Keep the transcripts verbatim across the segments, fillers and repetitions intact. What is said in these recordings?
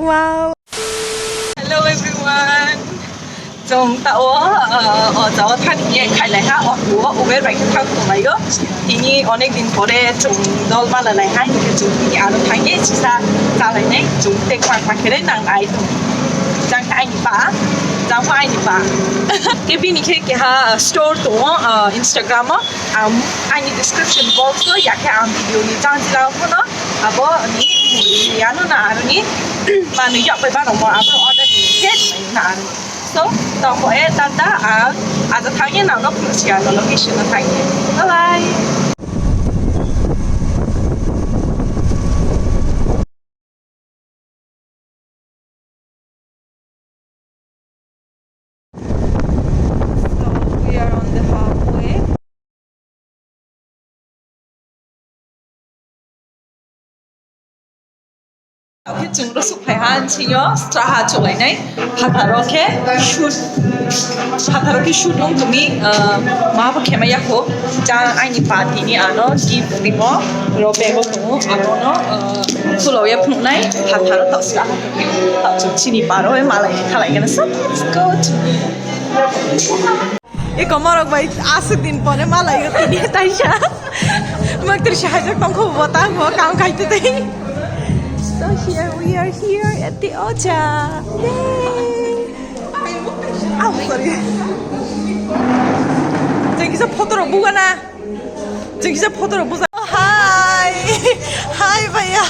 Wow. Hello everyone. Chwng tao, uh, o jao thani ye khailai ha, o, o Uber bai khe thang tonglai o. Tini onek din pore chwng dol mala lai ha, hinkhe chwng tini ano thangye sisa chalai nai, chwng tek pak pak khe nang ai tong. Jang khe aini pa, jang khe aini pa. Khe bini khe keha store tongo, uh, Instagram o. Ang ani description box o yakhe ang video ni jang jila phano abo ni muli ano na aroni manu yak bai bano mo abo order ni khe na aroni. So, to ko e tata ang aja thangye na no phuru siya no location no thangye. Bye bye. So, we are on the halfway. Oke, chwng rw suk phai ha, nsingo straha chulainai. Phatharo khe shoot, phatharo khe shoot wng tumi, ah, ma bo khema yakho. Cha aini party ni ano gift rimo, ro bego tongo, abono, ah, khulao ya phunuknai, phatharo tao sra. Tao chwng chini paro, eh, malai khalai gana. So, let's go to Eko morok bai aswk din pore malai o tini taisa. Maktri sahajak tongkho bo tang bo kam khai tei. So here we are here at the Ocha. Yay! Oh, sorry. Jeng kisa photo rok bugana. Jeng kisa photo rok buga. Oh, hi. Hi भैया.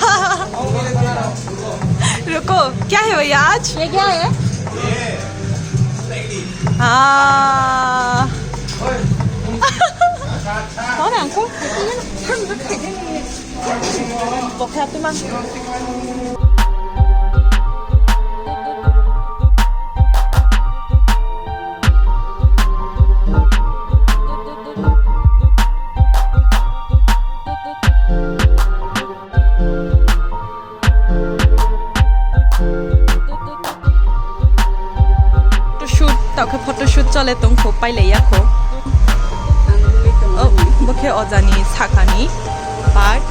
रुको, क्या है भैया आज? ये क्या है? Ah. Ora, ko. Bokha tu mang. Photoshoot, tao khe photoshoot chole tongkho, pailai yakho. Oh, bo khe ojani sakani park.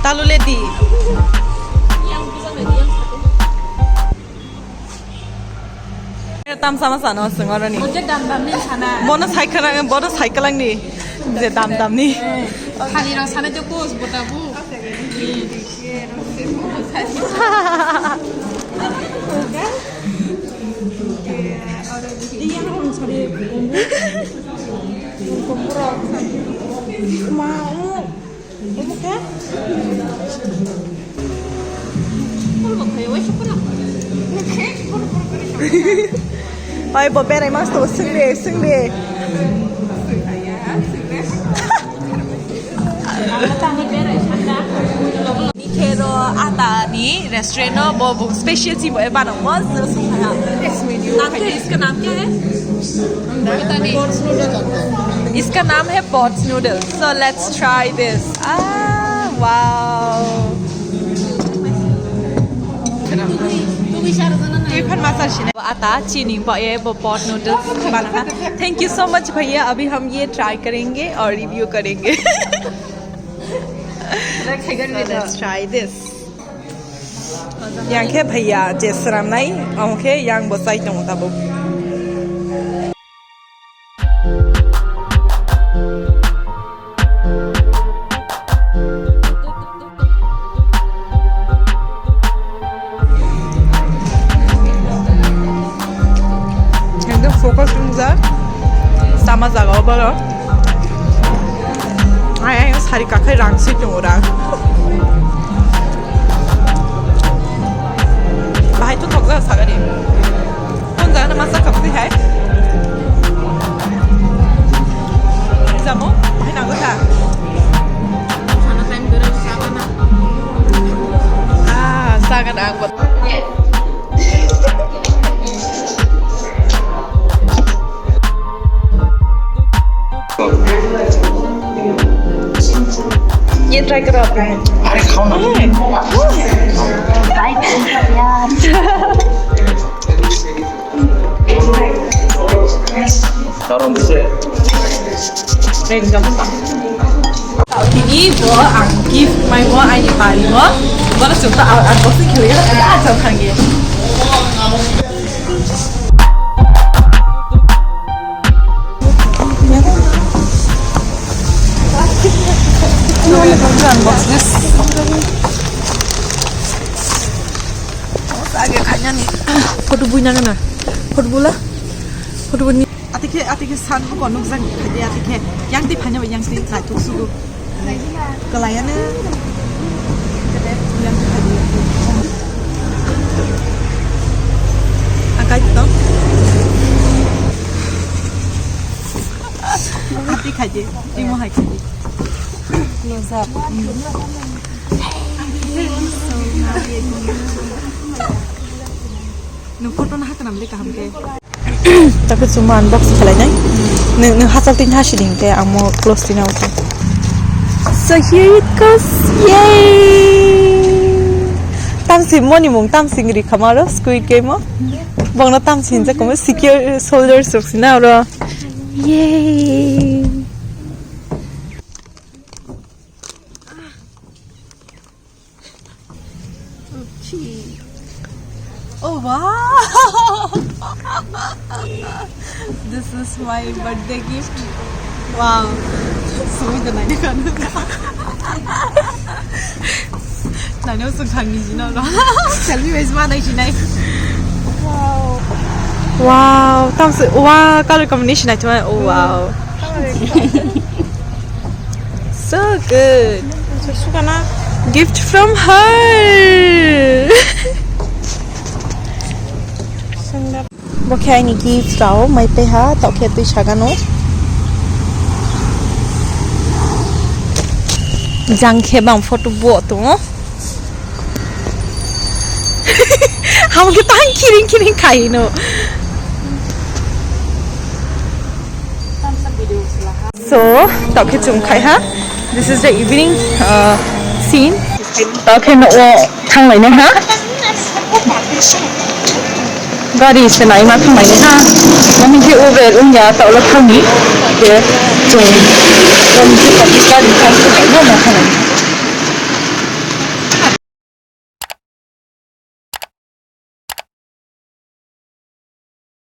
Talule di. Tam sama sano sengoroni. Bono cycle, bono cycle ni je dam dam ni. Khali rang sana jokos botabu. Oi, bo berai mas to, swng de, swng de. Ni khe ro ata ni restaurant no bo, bo special chi bo e bano mo song ha. Naam kya hai? Iska naam kya hai? Pata nahi. Iska naam hai Bots Noodles. So let's try this. Ah, wow. Tui phan masar sine. Ata chini ba ye bo Bots Noodles bana ha. Thank you so much भैया. अभी हम ये try करेंगे और review करेंगे. So let's try this. Yang khe bhaiya je sramnai, omo khe yang bo chai tongo tabuk. Ekdom focus wngjak sama jaga o borok. Ai, ai, sari kakhai rang si tongo rang. Bahai to thokjak sagani. Kon jaga na masa kapti hai. Jamo, bahai nanggo tha. Ah, sagan ang. ये ट्राई करो आप। अरे खाओ ना। ट्राई करो यार। Karon se. Tini bo ang gift mai bo aini pari bo. Bono chwng to unboxing khlaiya, da chwng thangya. Photo buina nana. Photo bula. Photo buni. Atike, atike san buko nukjak khaidi, atike yang twi phanya yang twi naithok sugo. Kalaiano. Yang twi khaidi. Akai to. Ati khaidi, timo hai khaidi. Nung photo na hakana mle kaham khe. Takhe chuma unbox khlainai. Nung, nung hachal tin hasi ding te amo close tin auto. So here it goes. Yay! Tamsi moni mung tamsi ngri khamaro Squid Game o. Bongno tamsi hinjak komo secure soldiers rok sina oro. Yay! Okay. Oh wow! This is my birthday gift. Wow. Sumi da nai kan. Nai no sung khang ni jino lo. Selfie wes ma nai jinai. Wow. Wow, tamsi wow, color combination nai tuma. Oh wow. So good. Sukana. Gift from her. Bo khe aini gift rao mai tei ha, tok khe twi sagano. Jang khe bang photo bo tongo. Hamo khe tang kiring kiring khai no. So, tok khe chum khai ha. This is the evening, uh, scene. Tok khe no o thang lai nai ha. Gari se nai ma thang lai nai ha. Mami khe Uber wng ya, tok lo thang ni. Je chung, mami khe gari thang lai nai ma thang lai.